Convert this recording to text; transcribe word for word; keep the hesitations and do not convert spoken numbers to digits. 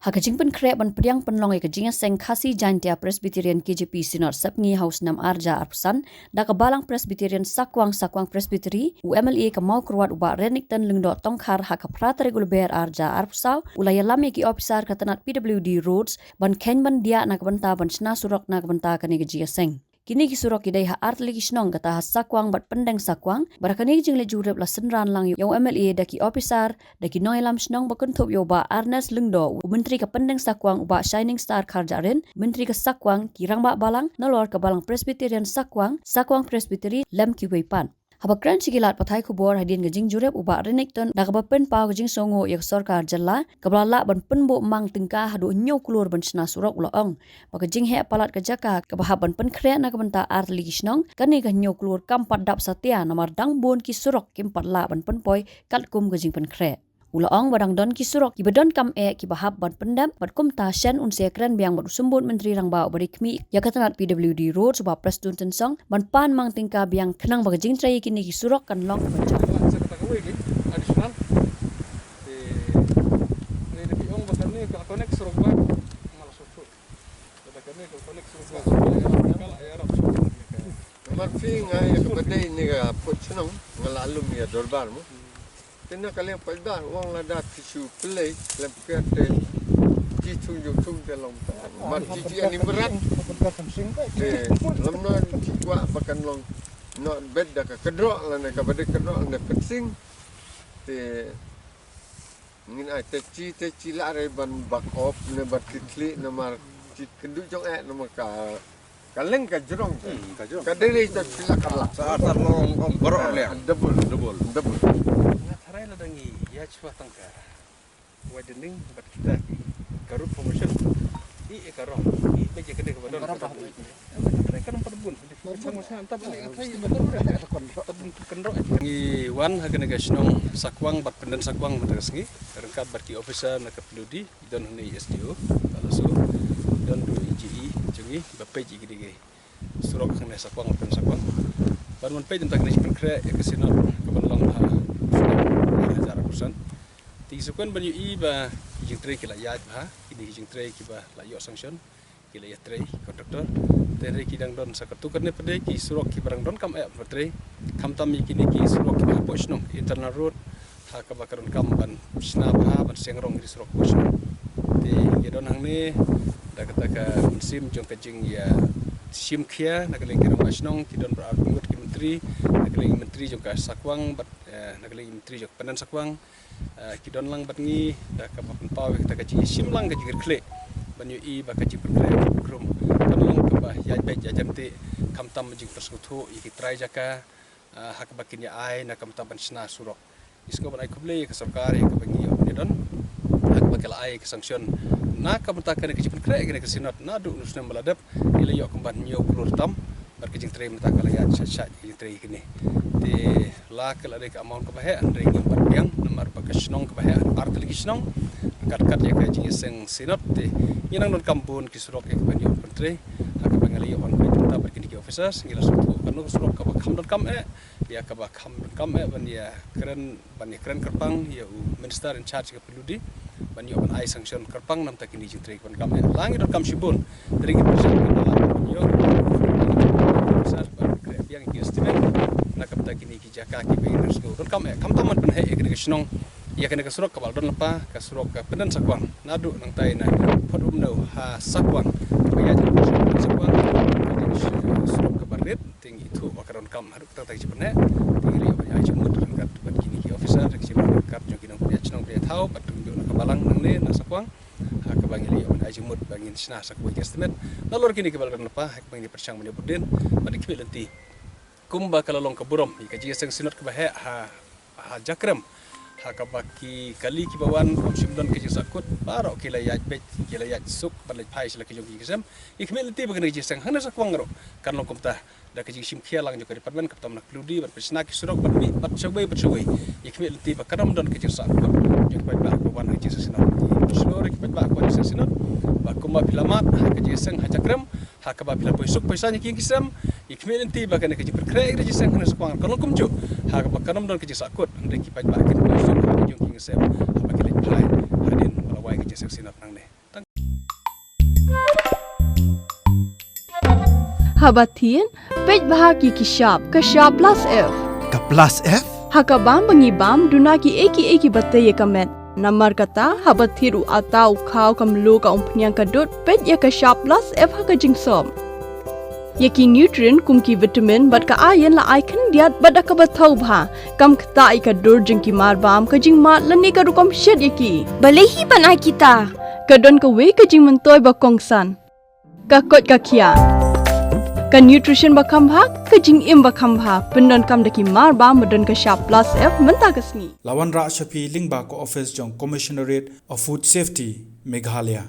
Ha ka jingpynkhreh ban pdiang pynlong ïa ka jingïaseng Khasi Jaintia Presbyterian K J P Synod Sepngi ha u snem arja arphew san da ka Balang Presbyterian Sakwang, Sakwang Presbytery, u M L A ka Mawkyrwat u Bah Renikton Lyngdoh Tongkhar ha ka phra tarik u Lber arja arphew saw u la ïalam ïa ki ophisar ka tnat P W D Roads ban kheiñ ban diah na ka bynta ban shna surok na ka bynta kane ka jingïaseng. Kine ki surok ki dei ha artylli ki shnong, kata ha Sakwang bad Pyndeng Sakwang. Bad ha kane ka jingleit jurip la synran lang ïa u M L A da ki ophisar, da ki nongïalam shnong, ba kynthup ïa u Bah Ernest Lyngdoh, u Myntri ka Pyndeng Sakwang, u Bah Shining Star Kharjahrin, Myntri ka Sakwang, ki rangbah balang, nalor ka Balang Presbyterian Sakwang, Sakwang Presbytery, lem kiwei pat. Haba kren sha ki lad pathai khubor hadien ka jingjurip, u Bah Renikton da kaba pynpaw ka jingsngewnguh ïa ka sorkar jylla kaba la lah ban pynbuh mang tyngka haduh hynñiew klur ban shna surok, u la ong ba ka jingheh palat ka jaka kaba hap ban pynkhreh na ka bynta artylli ki shnong, kane ka hynñiew klur kam pat dap satia namar dang bun ki surok kim pat lah ban pynpoi katkum ka jingpynkhreh. U la ong ba dang don ki surok kiba donkam eh kiba hap ban pyndep, bad kumta shen un sa ïakren biang bad u Symbud Myntri Rangbah uba dei khmih ïa ka tnat P W D Roads, u Bah Prestone Tynsong, ban pan mang tyngka biang khnang ba ka jingtrei ïa kine ki surok kan long kaba jop. Sa kata kawei ki additional. Te, ne da ki ong ba kane ka connect surok ba, nga la shu thuh. Ba kane ka connect surok ba, ka la ïarap. Namar phi nga ïa kaba dei ne ka pud shnong, nga la lum ïa dorbar mo. Te na ka liang paidbah, u ong lada phi shu pynleit lem ka te chi chung jong chung te long. Namar chi chi ani mrad. Te lem no chi kwah ba kan long. No bet da ka kdroh lane kaba dei kdroh lane fencing. Te ngin ai te chi, te chi la re ban bak op ne ban titli namar chi kynduh jong eh namar ka, ka leng ka jrong. Hmm, ka jrong. Ka dei re to chi la ka la. Sa asar long ong baroh leng. Double. Double. Double. Nga tharai lada ngi ïa chwa tangka. Widening bad kita ki ka root formation. I, i ka rong. I, ba je ka dei ka badon. Ka rong ka rong. Ka rong ka rong. Ngi wan ha kane ka shnong Sakwang bad Pyndeng Sakwang mynta ka sngi ryngkat bad ki officer na ka P W D, don hangne i S D O, bad also don du i G E jong ngi ba peit ïa kine ki surok hangne Sakwang bad Pyndeng Sakwang. Ban wan peit mynta kane ka jingpynkhreh ïa ka synod ka ban long ha u snem ar hajar arphew san. Te ngi sa kwah ban ïohi ba ki jingtrei ki la ïaid bha, kine ki jingtrei kiba la ïoh sanction. Ki la ïatrei contractor. Te hynrei ki dang don sa katto katne pat de ki surok kiba dang donkam eh ban trei. Khamtam ïa kine ki surok kiba hapoh shnong, internal road, ha kaba ka donkam ban shna bha, ban seng rong ïa ki surok hapoh shnong. Te ngi don hangne da kata ka mynsiem jong ka jingïashim khia na ka liang ki rangbah shnong, ki don ba arphew ngut ki myntri, na ka liang ki myntri jong ka Sakwang bad, eh, na ka liang ki myntri jong ka Pyndeng Sakwang. Eh, ki don lang bad ngi da kaba pynpaw ïa kata ka jingïashim lang, ka jingkyrkhu ban ïohi ba ka jingpynkhreh ka jingpynkhrum kan long kaba ïaid beit ïaid jam te, khamtam jingpynsngewthuh ïa ki trai jaka, eh, ha kaba kin ïa ai na ka bynta ban shna surok. Ngi sngew ban ai khublei ïa ka sorkar ïa kaba ngi ïoh ban ïadon ha kaba ki la ai ka sanction na ka bynta kane ka jingpynkhreh kane ka synod naduh u snem ba la dep. Ngi la ïoh kumban hynñiew klur tam bad ka jingtrei mynta ka la ïaid shait shait ka jingtrei kine. Te la ka la dei ka amount kaba heh, hynrei ngi ym pat biang namar ba ka shnong kaba heh, artylli ki shnong, kat kat ïa ka jingïaseng synod. Te ngi nang donkam bun ki surok ïa kaba ngi ïoh ban trei. Ha kaba ngi la ïoh ban peit mynta bad kine ki officers, ngi la sngewthuh kano ka surok kaba kham donkam eh, ïa kaba kham donkam eh ban ïakren, ban ïakren kyrpang ïa u minister in charge ka P W D ban ïoh ban ai sanction kyrpang na ka bynta kine ki jingtrei kiba donkam eh. La ngi donkam shibun, te ngi pyrshang ban ïoh ban kren biang ïa ki estimate na ka bynta kine ki jaka kiba ngi sngew donkam eh, khamtam ban pynheh ïa kane ka shnong ïa kane ka surok kaba la don lypa, ka surok ka Pyndeng Sakwang, naduh nangtai na Phot Umnew ha Sakwang, kaba ïaid ha Pyndeng Sakwang, surok kaba rit. Te ngi ithuh ba ka donkam haduh katta katta ka jingpynneh. Te ngi la ïoh ban ai jingmut ryngkat bad kine ki officer, ki jingmut ryngkat jong ki nongpynïaid shnong pynïaid thaw bad kumjuh na ka balang nangne na Sakwang. Ha kaba ngi la ïoh ban ai jingmut ba ngin shna sa kawei ka estimate. Nalor kine kiba la don lypa, ha kaba ngin ïa pyrshang ban ïa bud dien bad ïa khmih lynti. Kumba ka la long ka burom ïa ka jingïaseng synod kaba heh ha ha Jakrem. Ha kaba ki kali kiba wan kum shym don ka jingsahkut, baroh ki la ïaid beit, ki la ïaid suk bad leit phai sha la ki jong ki ksem. Ïa khmih lynti ba kane ka jingïaseng hangne Sakwang ruh kan long kumta da ka jingshim khia lang jong ka department, khamtam na P W D, ban pynshna ki surok, ban mih bad shawei bad shawei. Ïa khmih lynti ba kan ym don ka jingsahkut jong ki paidbah kiba wan ha ka jingïaseng synod. Ngi pynshlur ïa ki paidbah kiba wan ha ka jingïaseng synod ba kumba phi la mad ha ka jingïaseng ha Jakrem, ha kaba phi la poi suk poi saiñ ïa ki ïing ki sem. Ïa khmih lynti ba kane ka jingpynkhreh ïa ka jingïaseng hangne Sakwang kan long kumjuh, ha kaba kan ym don ka jingsahkut, hynrei ki paidbah kin poi suk ha ki ïing ki sem haba ki leit phai hadien ba la wai ka jingïaseng synod nangne. Haba thied, peit bha ki ki shap, ka shap plus F. Ka plus F? Ha ka bam ba ngi bam, duna ki ei ki ei ki ba tei ïa ka met. Namar kata, haba thied u ata, u khaw, ka mluh, ka umphniang, ka dud, peit ïa ka shap plus F ha ka jingsop. Ïa ki nutrient kum ki vitamin bad ka iron la ai khyndiat bad da kaba thaw bha. Kam ktah ïa ka dur jong ki mar bam, ka jingmad lane ka rukom shet ïa ki. Balei hi ban ai kita? Ka don kawei ka jingmyntoi ba kongsan. Ka koit ka khiah. Ka nutrition ba kham bha, ka jingim ba kham bha. Pyndonkam da ki mar bam ba don ka shap plus F mynta ka sngi. La wanrah sha phi lyngba ka office jong Commissionerate of Food Safety, Meghalaya.